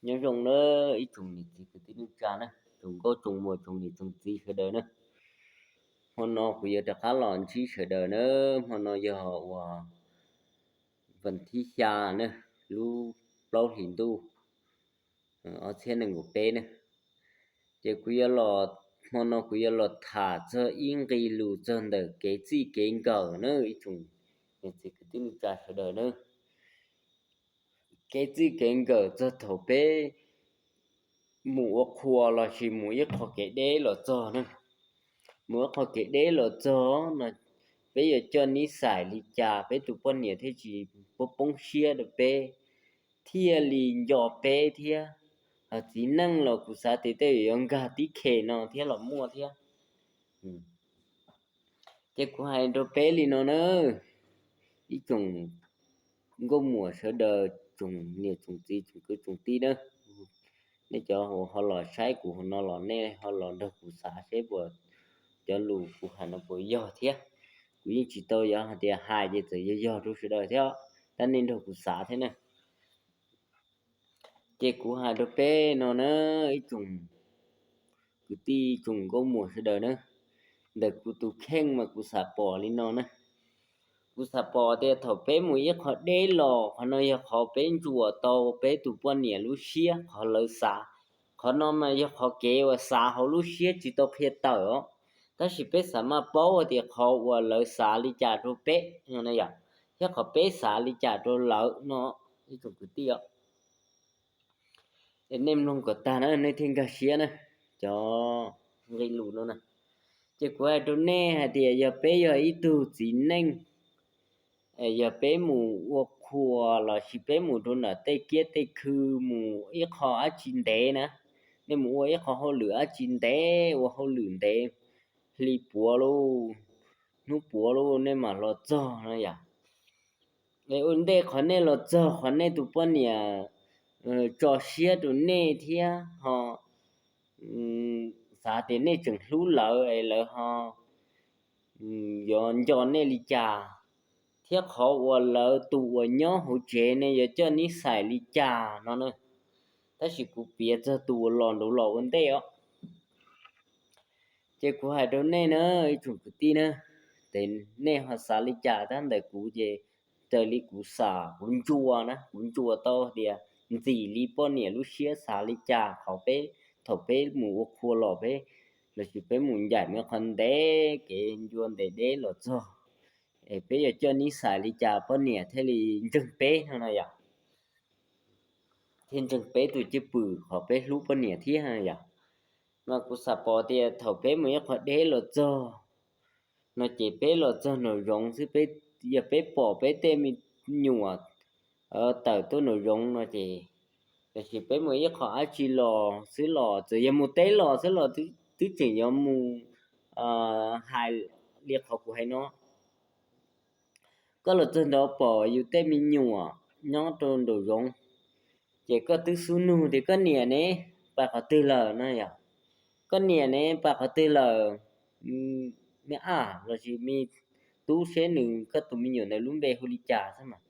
Nyob zoo na ib tsoom niam txiv kwv tij neej tsa na, tsoom nkauj tsoom muam tsoom niam tsoom txiv sawv daws na. Hmo no kuv yuav rov qab los ntsib sawv daws na. Hmo no yog uas vas thib xya na, lub plaub hlis ntuj ob txhiab nees nkaum peb na. Ces kuv yuav los, hmo no kuv yuav los tham txog ib nqe lus txog ntawm kev txij kev nkawm na ib tsoom niam txiv kwv tij neej tsa sawv daws na. Kev txij kev nkawm txog thaum peb mus ua qhua los sis mus ib qho kev deb los txog na. Mus ib qho kev deb los txog no, peb yuav coj nib xais li cas peb tus poj niam thiaj tsis poob siab rau peb, thiaj li nco peb thiab. Ho txiv neej los kuv xav tias tej zaum yuav nkag tib khes no thiab los muaj thiab. Ces kuv hais rau peb li no na, ib tsoom nkauj muam sawv daws, tsoom niam tsoom txiv tsoom kwv tsoom tij na, nej cov uas ho los saib kuv hauv no los nej ho los nrog kuv xav seb puas, cov lus kuv hais no puas yog thiab. Kuv yeej tsis tau yuav hais tias hais ces txawm yog yog rau sawv daws thiab, tab nej nrog kuv xav thiab na. Ces kuv hais rau peb no na, ib tsoom kwv tij tsoom nkauj muam sawv daws na, ntawm kuv tus kheej mas kuv xav pom li no na. Kuv xav pom tias thaum peb mus ib qho deb los, qhov no yog qhov peb ntsuas tau peb tus poj niam lub siab, qhov lawv xav. Qhov no mas yog qhov kev uas xav hauv lub siab tsis tau qhia tawm os, tab sis peb xav maj paub tias qhov uas lawv xav li cas rau peb no yom, thiab qhov peb xav li cas rau lawv no, ib tsoom kwv tij. Es nej mloog kom tag na nej thiaj nkag siab na cov nqe lus no na. Ces kuv hais rau nej hais tias yog peb yog ib tug txiv neej, yog peb mus ua qhua los sis peb mus rau nram tej kiab tej khw, mus ib qho dab tsi ntev na, nej mus ua ib qho hauj lwm dab tsi ntev, ua hauj lwm ntev, hli puav lauj, hnub puav lauj nej mam los txog no yom. Es ua ntej qhov nej los txog qhov nej tus poj niam tso siab rau nej thiab ho xav tias nej tseem hlub lawv es lawv ho yuav nco nej li cas, thiab qhov uas lawv tus uas nyob hauv tsev ne yuav coj nib xais li cas no na. Tab sis kuv piav txog tus uas los nraud los ua ntej os. Ces kuv hais rau nej na, ib tsoom kwv tij na, ces nej ho xav li cas tab ntawm kuv ces raws li kuv xav, kuv ntsuas na, kuv ntsuas tau tias ntxim li poj niam lub siab xav li cas qhov peb, thaum peb mus ua qhua los peb, los sis peb mus ncaim mus qhov ntev kev ncua ntev deb los txog, es peb yuav coj nib xais li cas poj niam thiaj li ntseeg peb no na yom, thiaj ntseeg peb tus cwj pwm qhov peb hlub poj niam thiab yom. Mas kuv xav pom tias thaum peb mus ib qho deb los txog no ces peb los txog nraum zoov xwb, peb, yog peb pom peb tej me nyuam tawm tuaj nraum zoov no ces, tiam sis peb mus ib qho dab tsi los xwb los txawm yog mus teb los xwb los twb tseem yuav mus hais li qhov kuv hais no. Koj los txog nraud pom yus tej me nyuam nyob rau nraum zoov, ces koj twb xub nug tias koj niam ne, pais qhov twg lawm no yom. Koj niam ne pais qhov twg lawm, me ab los sis me tub, seb nws, koj tus me nyuam ntawd lub npe hu li cas xwb mas.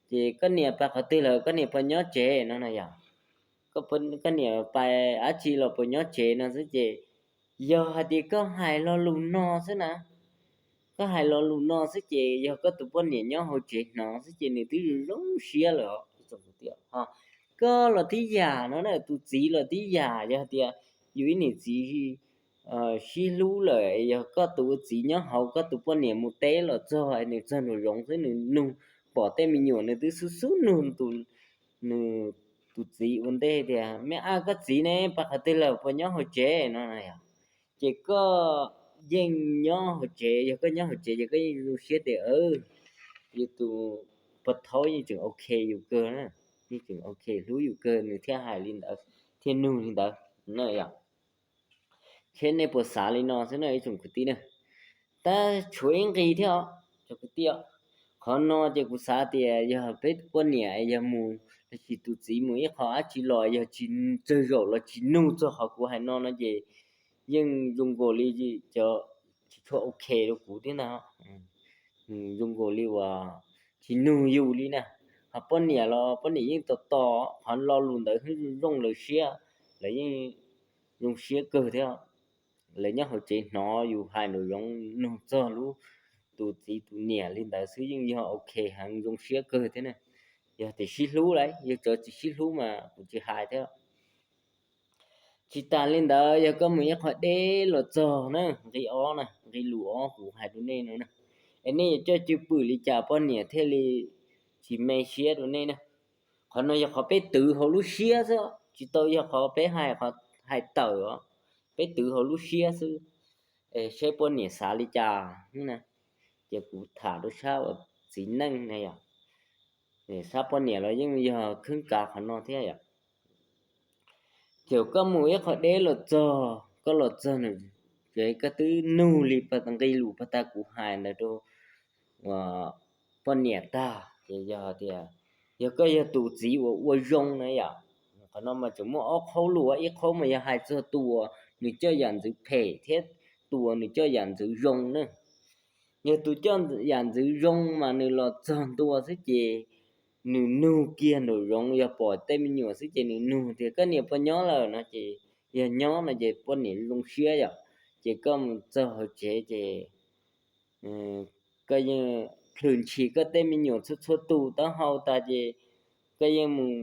Ces koj niam pais qhov twg lawm, koj niam puas nyob tsev no na yom. Koj niam pais dab tsi los puas nyob tsev no xwb ces, yog hais tias koj hais lo lus no xwb na, koj hais lo lus no xwb ces yog koj tus poj niam nyob hauv tsev hnov xwb ces nws twb zoo zoo siab lawm. Koj los tib yam no na, tus txiv los tib yam, yog hais tias yus ib niam txiv sib hlub lawm, yog koj tus ua txiv nyob hauv, koj tus poj niam mus teb los txog, nws txog nraum zoov xwb nws nug, pom tej me nyuam nws twb xub xub nug nws tus txiv ua ntej tias me ab, koj txiv ne pais qhov twg lawm, puas nyob hauv tsev no na yom. Ces koj yeej nyob hauv tsev, yog koj nyob hauv tsev ces koj yeej zoo siab tias yus tus pog thaub yeej tseem ok yus kawg, yeej tseem ok hlub yus kawg, nws thiaj hais li ntawd, thiaj nug li ntawd na yom. Seb nej puas xav li no xwb na ib tsoom kwv tij na. Tab tshuav ib nqi thiab os, cov kwv tij, qhov no ces kuv xav tias yog peb poj niam yog mus, los sis tus txiv mus ib qho dab tsi los yog tsis, tsawg zaum los tsis nug txog qhov kuv hais no no ces yeej zoo nkaus li, tsis tshua ok rau kuv thiab ntag. Zoo nkaus li uas tsis nug yus li na. Ho poj niam los poj niam yeej tos tos qhov lo lus ntawd hwv zoo lawv siab, lawv yeej zoo siab kawg thiab. Lawv nyob hauv tsev hnov yus hais nraum zoov nug txog lub tus txiv tus niam li ntawd xwb yeej yog ok heev zoo siab kawg thiab ne. Yog tias sib hlub lawm, yog tsis sib hlub mas kuv tsis hais thiab. Tsis tas li ntawd yog koj mus ib qho deb los txog na, nqi ob na, nqi lus ob kuv hais rau nej no na, es nej yuav coj cwj pwm li cas poj niam thiaj li tsis me siab rau nej na? Qhov no yog qhov peb twv hauv lub siab xwb, tsis tau yog qhov peb hais tawm os, peb twv hauv lub siab xwb. Seb poj niam xav li cas na, ces kuv tham rau sab uas txiv neej na yom, sab poj niam los yeej yog kheeb kav qhov no thiab yom. Ces koj mus ib qho deb los txog, koj los txog nws, ces koj twb nug li nqi lus pag tas kuv hais ntawd rau poj niam tag ces yog tias, yog koj yog tus txiv uas ua zoo na yom, qhov no mas tseem muaj ob qhaub lus, ib qhaub mas yog hais txog tus uas nws coj yam ntxwv phem thiab tus uas nws coj yam ntxwv zoo na. Yog tus coj yam ntxwv zoo mas nws los txog ntua xwb ces nws nug kiag nraum zoov, yog pom tej me nyuam xwb ces nws nug tias koj niam puas nyob lawm no ces yog nyob no ces poj niam zoo siab yom. Ces koj mus txog hauv tsev ces koj yeej plhws ntshis koj tej me nyuam txhua txhua tus taub hau tas ces koj yeej mus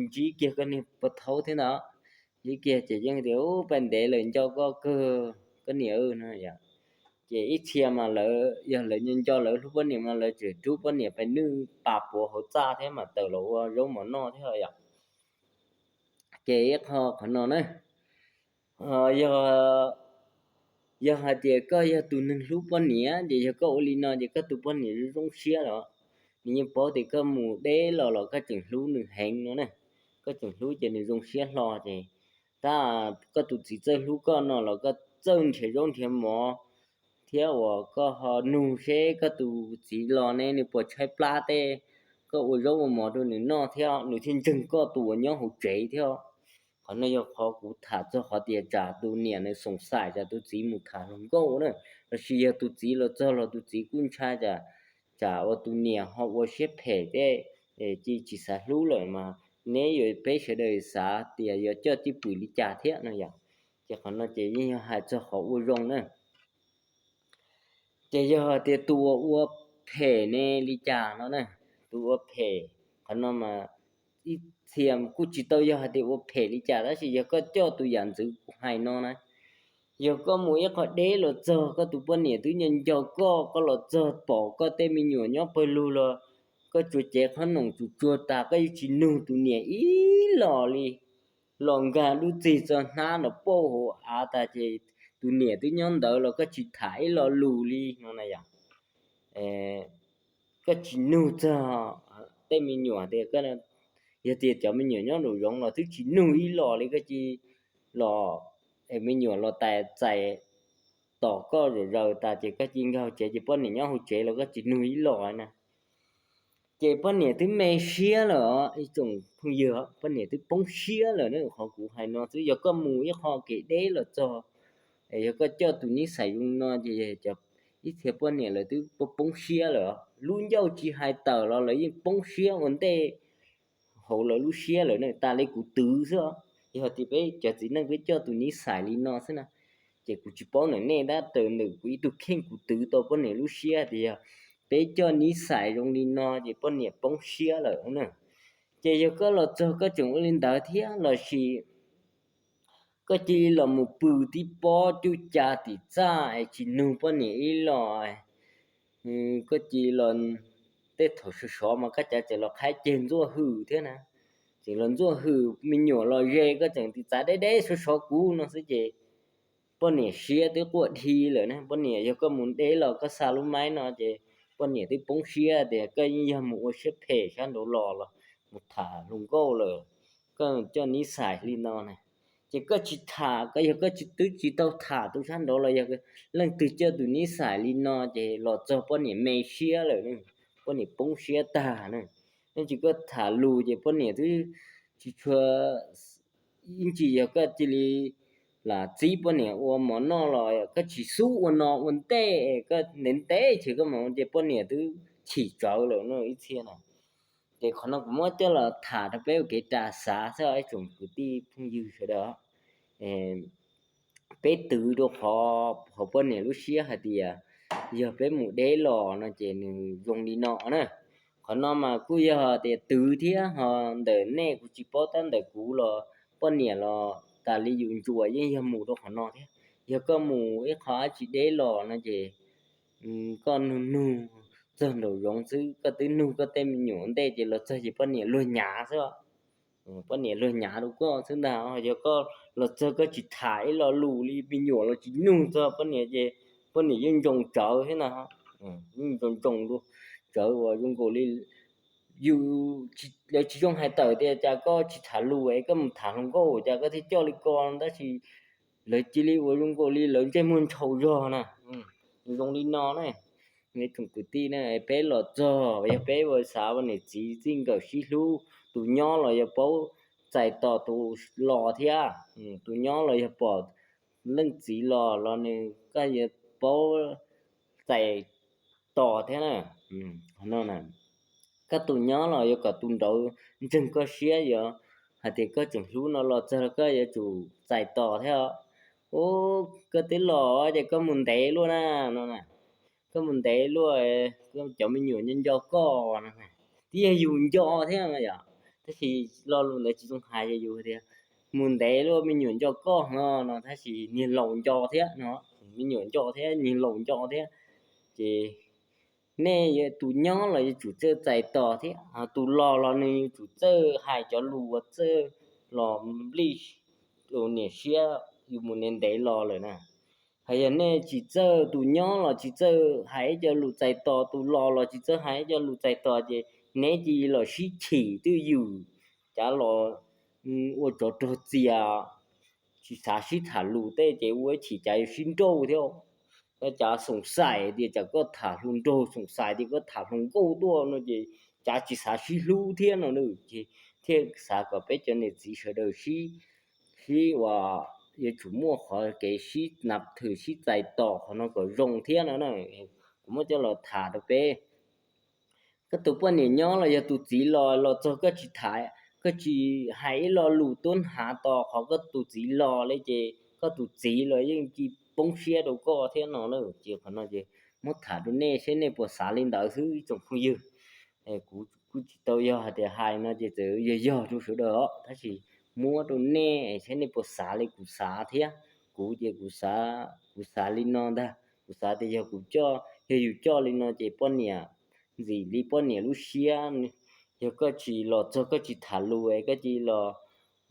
ntsib kiag koj niag pog thaub thiab ntag. Ntsib kiag ces yeej tias ub pais ntev lawm nco koj kawg koj niam no. Ces ib txhia mas lawv yog lawv nco lawv hlub poj niam mas lawv tseem rub poj niam pais nwj pas puav hauv txaj thiab mas tawm los ua zaub mov noj thiab yom. Ces ib qho qhov no na, yog hais tias koj yog tus neeg hlub poj niam ces yog koj ua li no ces koj tus poj niam zoo zoo siab los. Nws yeej paub tias koj mus deb los los koj tseem hlub nws heev no na. Koj tseem hlub ces nws zoo siab hlo ces tab koj tus txiv txawj hlub koj no los koj txawj nrhiav zaub nrhiav mov thiab uas koj ho nug seb koj tus txiv los ne nws puas tshaib plab tej, koj ua zaub ua mov rau nws noj thiab nws thiaj ntseeg koj tus uas nyob hauv tsev thiab. Qhov no yog qhov kuv tham txog qhov tias tsam tus niam nws xoom xaim tsam tus txiv mus tham hluas nkauj na, lossis yog tus txiv los txog los tus txiv kuj ntshai tsam ua tus niam ho ua siab phem tej, cia tsis xav hlub lawm mas neb yuav peb sawv daws xav tias yuav coj cwj pwm li cas thiab no yom. Ces qhov no ces yeej yog hais txog qhov ua zoo na. Ces yog hais tias tus uas ua phem ne li cas no na, tus ua phem, qhov no mas ib txhia kuj tsis tau yog hais tias ua phem li cas tab sis yog koj coj tus yam ntxwv kuv hais no na, yog koj mus ib qho deb los txog koj tus poj niam twb nco nco koj, koj los txog pom koj tej me nyuam nyob pawg lug los koj tsuas cev qhob noom tsuas tsuag tas koj yeej tsis nug tus niam ib los li, los nkag lub txig txog hnab nrov pauj hauv av tas ces tus niam twb nyob ntawd los koj tsis tham ib lo lus li no na yom. Koj tsis nug txog tej me nyuam tias, yog tias cov me nyuam nyob nraum zoov los twb tsis nug ib los li, koj cia los, me nyuam los tais txais tos koj zom zaws tas ces koj cia nkag hauv tsev ces poj niam nyob hauv tsev los koj tsis nug ib los na. Ces poj niam twb me siab lawm os ib tsoom phooj ywg, poj niam twb poob siab lawm na. Qhov kuv hais no xwb, yog koj mus ib qho kev deb los txog, yog koj coj tus nib xais zoo no ces ib txhia poj niam lawv twb poob siab lawm. Lub ncauj tsis hais tawm los lawv yeej poob siab ua ntej hauv lawv lub siab lawm na, tas li kuv twv xwb. Yog tias peb cov txiv neej peb coj tus nib xais li no xwb na, ces kuv tsis paub ntawm nej tab sis ntawm kuv ib tug kheej kuv twv tau poj niam lub siab tias yog peb coj nib xais zoo li no ces poj niam poob siab lawm na. Ces yog koj los txog koj tseem ua li ntawd thiab lossis koj cia li los mus pw tib pob cuj ca tim txaj es tsis nug poj niam ib los, koj cia li los, tej thaum sov sov mas koj cav tseem los qhaib ceg ntxuaj hwm thiab na, tseem los ntxuaj hwm me nyuam los ze koj tseem tiv txav deb deb sov sov kuv no xwb ces poj niam siab twb quaj dhi lawm na. Poj niam, yog koj mus deb los koj xa lub maib no ces poj niam twb poob siab tias koj yeej yog mus ua siab phem sab nraud los, los mus tham hluas nkauj lawm, koj coj nib xais li no na. Ces koj tsis tham, koj yog koj twb tsis tau tham tus sab nraud los yog leej twg coj tus nib xais li no ces los txog poj niam me siab lawm, poj niam poob siab tag na. Yeej tsis koj tham lus ces poj niam twb tsis tshua, yeej tsis yog koj cia li lam txib poj niam ua mov noj los koj tsis xub ua no ua ntej, koj ntev ntev ces koj mus ces poj niam twb chim tsawv lawm no ib txhia na. Ces qhov no kuv muab coj los tham rau peb ua kev ras xav xwb ib tsoom kwv tij phooj ywg sawv daws. Peb twv rau qhov hauv poj niam lub siab hais tias yog peb mus deb los no ces nws zoo li no na. Qhov no mas kuj yog tias twv thiab ho ntawm nej kuv tsis paub tab ntawm kuv los poj niam los tas li yus ntsuas yeej yog mus rau qhov no thiab. Yog koj mus ib qho dab tsi deb los no ces koj nug nug txog nraum zoov xwb, koj twb nug koj tej me nyuam ntej ces los txog ces poj niam luag nyav xwb. Poj niam luag nyav rau koj xwb ntag. Yog koj los txog koj tsis tham ib lo lus li me nyuam los tsis nug txog poj niam ces poj niam yeej ntsoos tsawv thiab ntag. Yeej ntsoos ntsoos tsawv uas zoo nkaus li yus, lawv tsis zoo hais tawm tias cas koj tsis tham lus es koj mus tham hluas nkauj cas koj thiaj coj li ko, tab sis lawv cia li uas zoo nkaus li lawv ntsej muag ntshaus zog na. Zoo li no na, tsoom kwv tij na, peb los txog yog peb ua xav ua niam txiv txij nkawm sib hlub, tus nyob los yog paub txais tos tus los thiab. Tus nyob los yog pom leej txiv los los nws koj yuav paub txais tos thiab na. Koj tus nyob los yuav kom tus nraud ntseeg koj siab, yuav hais tias koj tseem hlub no los txog koj yuav tsum txais tos thiab. Ub, koj twb los ces koj mus ntev luaj na no, koj mus ntev luaj, cov me nyuam nco nco koj no. Twb yog yus nco thiab yom, tab sis lo lus ntawd tsis zoo hais, yog yus tias mus ntev luaj me nyuam nco koj no no, tab sis niag laus nco thiab no, me nyuam nco thiab niag laus nco thiab. Ces nej tus nyob los yuav tsum txawj txais tos thiab, tus los los nws yuav tsum txawj hais cov lus uas txawj los nplij niam siab yus mus ntev ntev los lawm na. Hos yog nej tsis txawj, tus nyob los tsis txawj hais ib co lus txais tos, tus los los tsis txawj hais ib co lus txais tos ces neb cia li los sib chim twj ywm, cav los ua tsov rog txias, tsis xav sib tham lus tej ces ua ib chim cav yuav sib nrauj thiab. Cav xoom xaim tias tsam koj tham hluas nraug, xoom xaim tias koj tham hluas nkauj tuaj no ces cav tsis xav sib hlub thiab no, ces thiaj xav kom peb cov niam txiv sawv daws sib, sib uas yuav tsum muaj qhov kev sib nav thwm sib txais tos qhov no kom zoo thiab no. Kuv muab coj los tham rau peb. Koj tus poj niam nyob los yog tus txiv los, los txog koj tsis tham, koj tsis hais ib lo lus tuab hnav tos qhov koj tus txiv los li ces koj tus txiv los yeej cia poob siab rau koj thiab no na. Ces qhov no ces muab tham rau nej seb nej puas xav li ntawd xwb ib tsoom phooj ywg. Kuv kuj tsis tau yog hais tias hais no ces txawm yog yog rau sawv daws os, tab sis muab rau nej seb nej puas xav li kuv xav thiab. Kuv ces kuv xav, kuv xav li no ntag, kuv xav tias yog kuv coj, yog yus coj li no ces poj niam ntxim li poj niam lub siab. Yog koj tsis los txog koj tsis tham lus es koj cia li los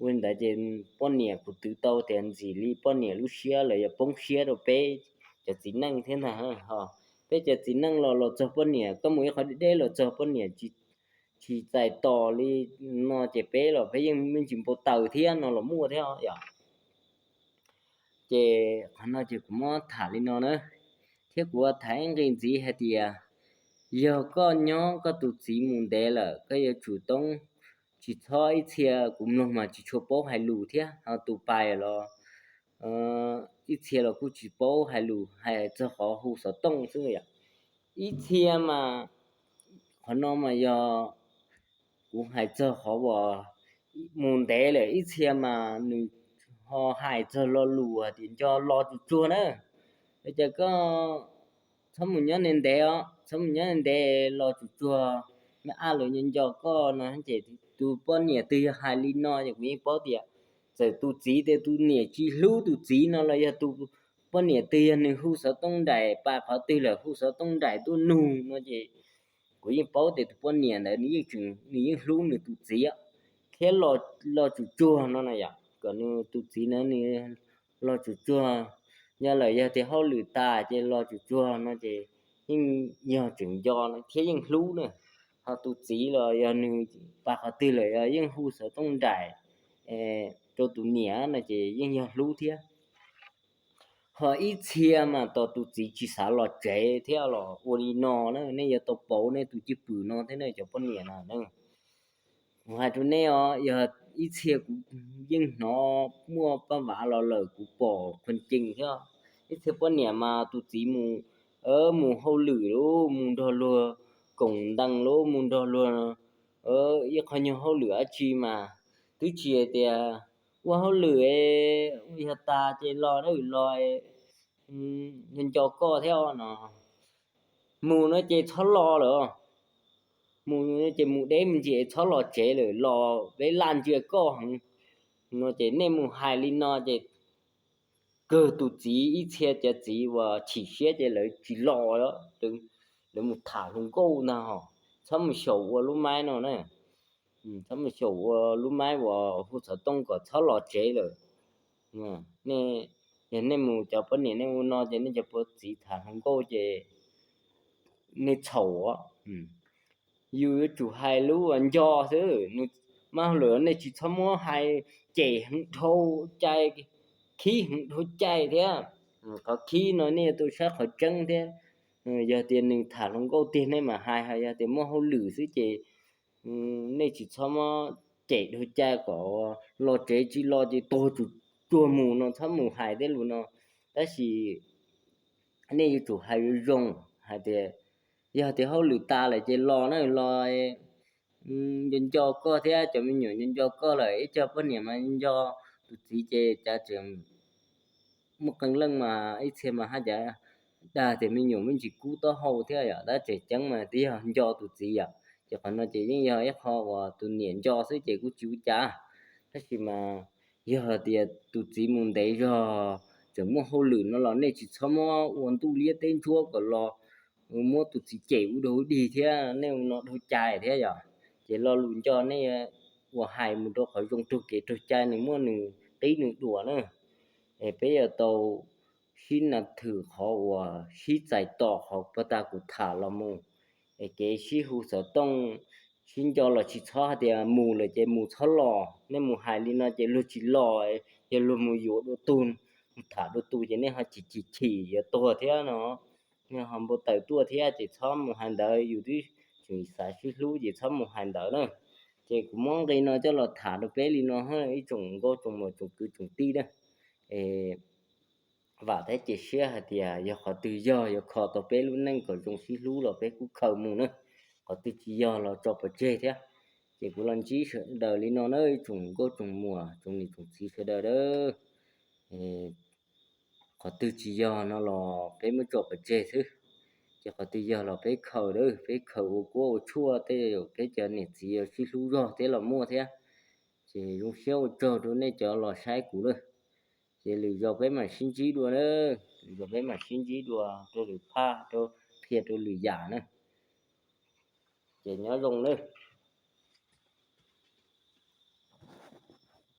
ua li ntawd ces poj niam, kuv twv tau tias ntxim li poj niam lub siab los yog poob siab rau peb cov txiv neej thiab ntag. Peb cov txiv neej los los txog poj niam, koj mus ib qho deb deb los txog poj niam tsis txais tos li no ces peb los peb yeej me ntsis npau taws thiab no los muaj thiab yom. Ces qhov no ces kuv muab tham li no na, thiab kuv tham ib nqe ntxiv hais tias yog koj nyob koj tus txiv mus ntev lawm koj yuav tsum toob, tsis txhob ib txhia, kuv mloog mas tsis tshua paub hais lus thiab ho tus pais los ib txhia los kuj tsis paub hais lus, hais txog qhov hu xov tooj xwb yom. Ib txhia mas, qhov no mas yog kuv hais txog qhov uas mus ntev lawm, ib txhia mas nws ho hais txog lo lus tias nco los tsuas tsuag na. Ces koj txhob mus nyob ntev ntev os, txhob mus nyob ntev ntev, los tsuas tsuag, me ab lawv nco nco koj no ces tus poj niam twg yog hais li no ces kuv yeej paub tias txawm tus txiv tias tus niam tsis hlub tus txiv no los yog tus poj niam twg yog nws hu xov tooj nraim pais qhov twg lawm, hu xov tooj nraim tuaj nug no ces kuv yeej paub tias tus poj niam ntawd nws yeej tseem, nws yeej hlub nws tus txiv thiab los tsuas tsuag no na yom, kom nws tus txiv na nws los tsuas tsuag. Yog lawm yog tias hauj lwm tas ces los tsuas tsuag no ces yeej yog tseem nco thiab yeej hlub na. Ho tus txiv los yog nws pais qhov twg lawm yeej hu xov tooj nraim rau tus niam no ces yeej yog hlub thiab. Ho ib txhia mas tos tus txiv tsis xav los tsev thiab los ua li no na, nej yuav tau pauv nej tus cwj pwm no thiab nej cov poj niam no. Kuv hais rau nej os, yog ib txhia kuv yeej hnov muaj paj vav los lawm, kuv pom qhov tseeb thiab. Ib txhia poj niam mas tus txiv mus, mus hauj lwm lub, mus nrog luag koom ntees lub, mus nrog luag ib qho nyuag hauj lwm dab tsi mas twb tsis hais tias ua hauj lwm ua yog tas ces los dab los nco nco koj thiab no. Mus no ces txhob los lawm, mus ces mus deb me ntsis, txhob los tsev lawm, los peb laj ntsia koj heev no ces nej mus hais li no ces kawg tus txiv ib txhia cov txiv uas chim siab ces lawv tsis los, lawv mus tham hluas nkauj ntag hos. Txhob mus xyaum ua lub maib no na, txhob mus xyaum ua lub maib uas hu xov tooj kom txhob los tsev lawm. Nej, yog nej mus cov poj niam nej ua no ces nej cov poj txiv tham hluas nkauj ces nej txhaum. Yus yuav tsum hais lub uas nco xwb, nws mas lawm nej tsis txhob muab hais cem heev dhau cai, khib heev dhau cai thiab. Qhov khib no nej yuav tau saib qhov tseeb thiab. Yog tias nws tham hluas nkauj tiag nej mam hais, yog tias muaj hauj lwm xwb ces nej tsis txhob muab cem dhau cai kom los tsev, tsis los ces tuag tsum tsuag mus no, txhob mus hais tej lus no. Tab sis nej yuav tsum hais zoo zoo hais tias yog tias hauj lwm tas lawm ces los na, los nco nco koj thiab cov me nyuam nco nco koj lawm, ib co poj niam mas nco tus txiv ces cav tseem muaj qee leej mas ib txhia mas haj cav dag tias me nyuam me ntsis kub taub hau thiab yom, tab tseem ceeb mas twb yog nco tus txiv yom. Ces qhov no ces yeej yog ib qho uas tus niam nco xwb ces kuj tsis ua cas. Tab sis mas yog tias tus txiv mus ntev zog tseem muaj hauj lwm no los nej tsis txhob muab ua ntuj liab teb ntsuab kom los muab tus txiv cem ua dog ua dig thiab nej ua no dhau cai thiab yom. Ces lo lus nco nej ua hais mus rau qhov zoo raug kev raug cai, nws muaj nws qib nws duam na. Es peb yuav tau sib na thwm qhov uas sib txais tos qhov puag ta kuv tham los mus. Es kev sib hu xov tooj, sib nco los tsis txhob hais tias mus lawm ces mus txhob los, nej mus hais li no ces luag tsis los, yog luag mus yuav dua tug, mus tham dua tus ces nej ho chim chim chim yuav tuag thiab no. Nej ho npau taws tuaj thiab ces txhob mus hais ntawd, yus twb tseem xav sib hlub ces txhob mus hais ntawd na. Ces kuv muab nqe no coj los tham rau peb li no, ib tsoom nkauj tsoom muam tsoom kwv tsoom tij na. Es vam thiab cia siab hais tias yog qhov twg yog yuav kho tau peb lub neej kom zoo sib hlub los peb kuj khaws mus na, qhov twg tsis yog los tso pov tseg thiab. Ces kuv los ntsib sawv daws li no na, ib tsoom nkauj tsoom muam tsoom niam tsoom txiv sawv daws a. Qhov twg tsis yog no los peb muab tso pov tseg xwb, ces qhov twg yog los peb khaws a, peb khaws ua kuab ua tshuaj tej, peb cov niam txiv sib hlub zog thiab los muaj thiab. Ces zoo siab ua tsaug rau nej cov los saib kuv lawm. Ces lwm zaus peb mam sib ntsib dua na, lwm zaus peb mam sib ntsib dua rau lwm phaj, rau qhia rau lwm yam na. Ces nyob zoo na.